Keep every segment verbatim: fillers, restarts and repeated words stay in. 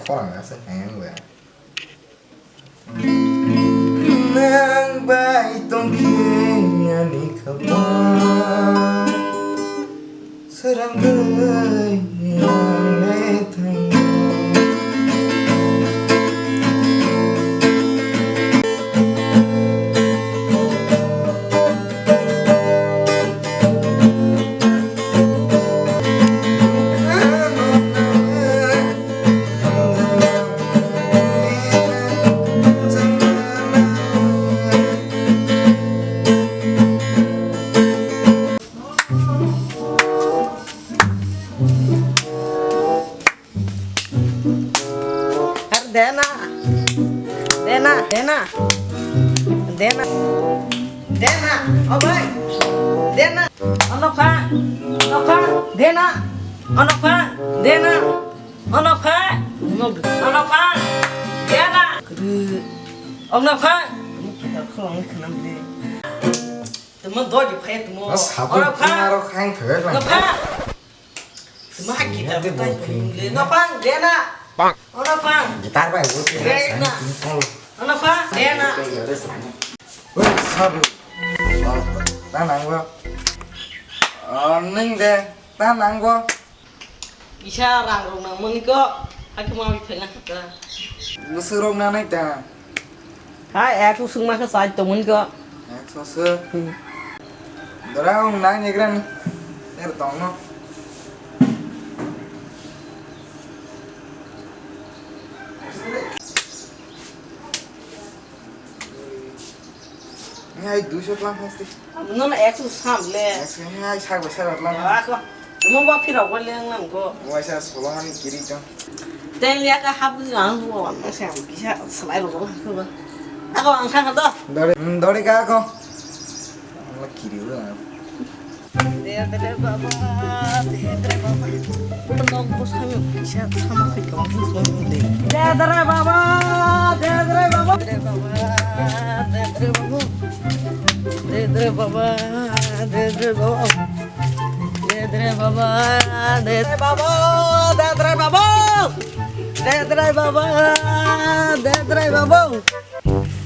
Khorang asa kayang ba. Nang bai tongkhe ani khabar. Srangwi ang le thangwi. Ar dena. Dena, dena. Dena. Dena. O bai. Dena. Ono pha. Ono pha. Dena. Ono pha. Dena. Ono pha. Ono pha. Dena. Ono pha. Tamo doi phai tamo. Ono pha. Ono pha. Tamo ha guitar. Ono pha. Dena. Ono pha. Guitar bai. Dena. Ono pha. Dena. Oi, sabu. Oh, ta nangwa. Oh, ning de, ta nangwa. Kisa rang rok nang mani ko, hakhe ma bi phaina kha ta. Bwswk rok nanai ta. Ha, ekso swngma khe sai tong mani ko. Ekso se. Hmm. Dora ong nang egra ni. Er tong no. Ni ai duiso tlang pasti. Nono ekso sam le. Ekso ni ai sak bai sak tlang. Ako. Mo ba phirok ba leng lang ko. Waisa solomani kiri tong. Tei liya ka hap ni ang bo ang sa bisa salai ro ko ba. Ako ang kha do. Dori, dori ka ko. Ang kiri ro. Dre dre baba, dre dre baba. Nok bwskango kisa sama khai kama bwskango de. Dre dre baba, dre dre baba. Dre baba, dre dre baba. Dre dre baba, dre dre baba. Dre dre baba, dre dre baba, dre dre baba. Dre dre baba, dre dre baba.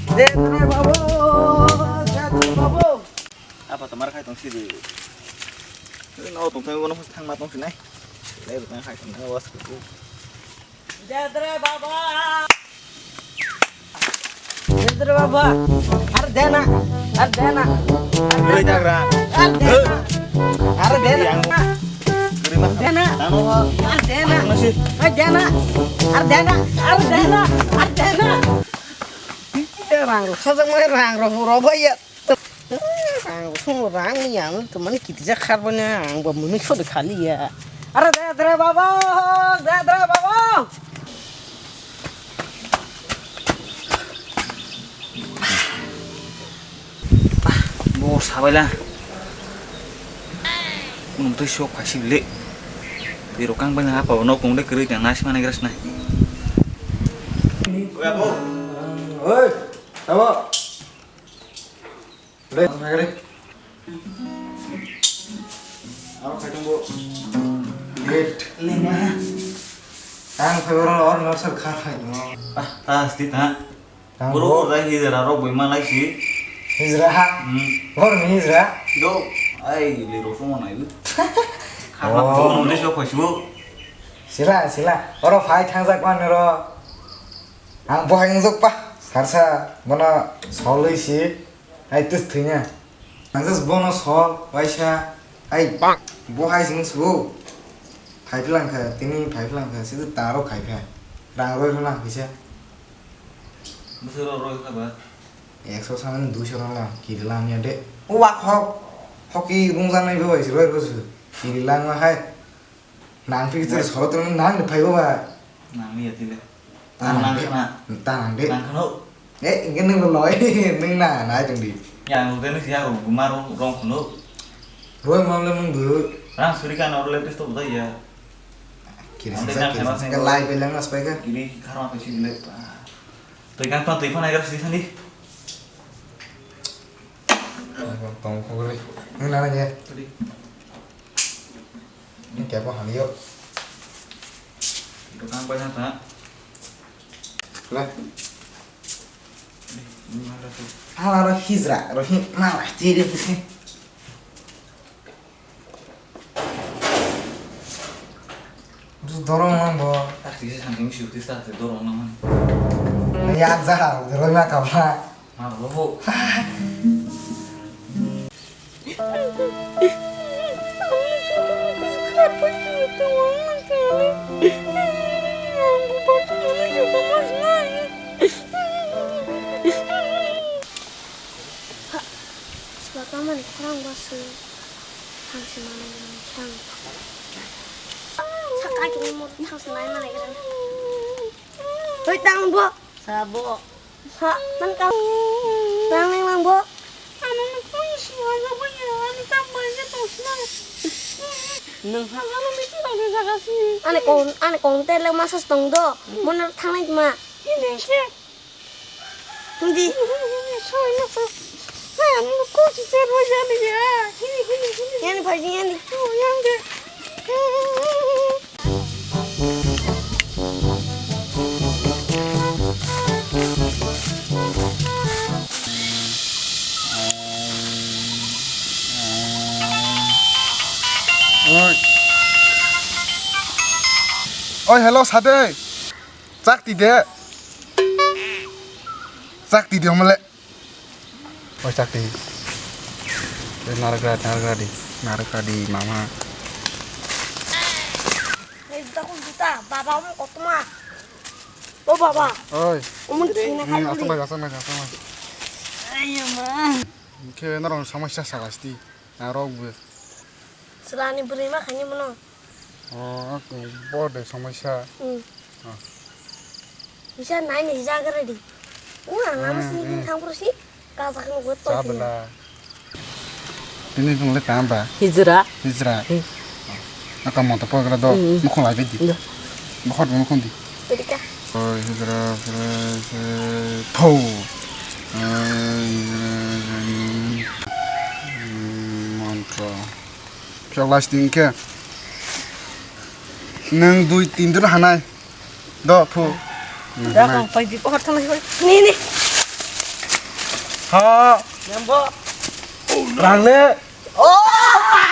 Dre dre baba, dre dre baba. Apa tomar khai tong sidi. No tong thang, no thang ma tong sinai. Lai tong khai tong was ku. Dedre baba. Dedre baba. Ar dena. Ar dena. Ar dena. Ar dena. Ar dena. Ar dena. Ar dena. Ar dena. Ar dena. Ar dena. Ar dena. Rang rok sajak mai rang rok rok bai ya. Ang sung rang ni ang teman kiti jak khar bani ang bo muni khodi khali ya. Are dre dre baba, dre dre baba. Bo sabaila. Nung tei sok phaisi le. Tei rokang bani apa no kong de kri tang nasi mani gras nai. Oi, abo. Oi, abo. Re, re. Aro khai tongbo. Great. Lengma. Ang phai oro or nor sar kha phai mo. Ah, ta asti ta. Tang Boro bo. Oro dai hijra rok boi malai si. Hijra ha. Hmm. Bor ni hijra. Do. Ai, le ro phone nai. Kha Oh. Phone nai so khoi su. Sila, sila. Oro phai thangjak man ro. Ang bo hai wngjak pa. Sarsa bono solwi si. Ai, tis thwina. Ang just bono sol, waisa. Ai, bo hai sing su. Phai phlang kha, tini phai phlang kha, sidi taro khai pha. Rang roi phlang kisa. Bwswk rok roi kha ba? Ekso samani duiso rok lang, kiri lang ya de. O wak hok. Hoki rung jang nai bo bai si roi roi su. Kiri lang ma hai. Nang phi khe soro tong nang ni phai bo ba. Nang ni ya tile. Ta nang de. Ta nang de. Nang khano. Eh, ingke nung lo loi. Nung na, na jung di. Ya, nung de nung siya ko guma rong, rong khano. Roi mam le mung bu. Rang suri ka nor le pis to budai ya. Kiri sisa, kiri sisa. Ke lai belang as pai ka. Kiri kharma pe si le. Toi kang tong toi phana gar si sandi. Tong khogri. Nung na na ye. Ni kebo hamyo. Dokang bai na ta. Le. Ala ro hijra, ro hi, ma, tiri. Dorong mang bo. Tak sih sampai misi utis tak dorong mang. Yak jahal, dorong ma kabla. Ma bo bo. Baba mani khorang bo swi thang se manwi mani khorang. Saka kini mo thang se nai manai khe. Hoi tang bo. Sabo. Ha, man ka. Tang nang nang bo. Ano no koi si ha ga bo ya, ano tam bai ya to sna. Nang ha ano mi ti ano jaga si. Ani kong, ani kong te le masa tong do. Mo na thang nai ma. Ini ke. Hindi. Sorry, no, sir. Hey, ano no koi si se ro ya ni ya. Hini, hini, hini. Yan bhai, yan. Oh, yan de. Oi. Oi, hello, sade. Chak ti de. Chak ti de, omle. Oi, chak ti. Nargra, nargra di. Nargra di, mama. Ei, juta kun juta, baba, omo kotoma. O baba. Oi. Omo thina. Hmm, asal lagi, asal lagi, asal lagi. Ayo, ma. Khe norok somosya sagasti. Narok bo. Chwlani bwrwi ma khaini bono. O, bo de somosya. Hmm. Ah. Bisa nai ni jaga ready. Ua, lama hmm, sini hmm. Thang pura si. Kajak no gue to. Sabela. Ini nung le kamba. Hijra. Hijra. Hmm. Aka moto program do. Hmm. Mukong lai bedi. Iya. Bokhor mukong di. Tadi kah? Oi, hijra, hijra, hijra, pho. Oi, hijra, hijra, hmm, mantra. Phiyok lasting khe. Nung dui tin din hanai. Do, pho. Nung da hanai. Kong pai di, pohor thanai hoi. Ni, ni. Ha. Yang bo. Rang le. Oh!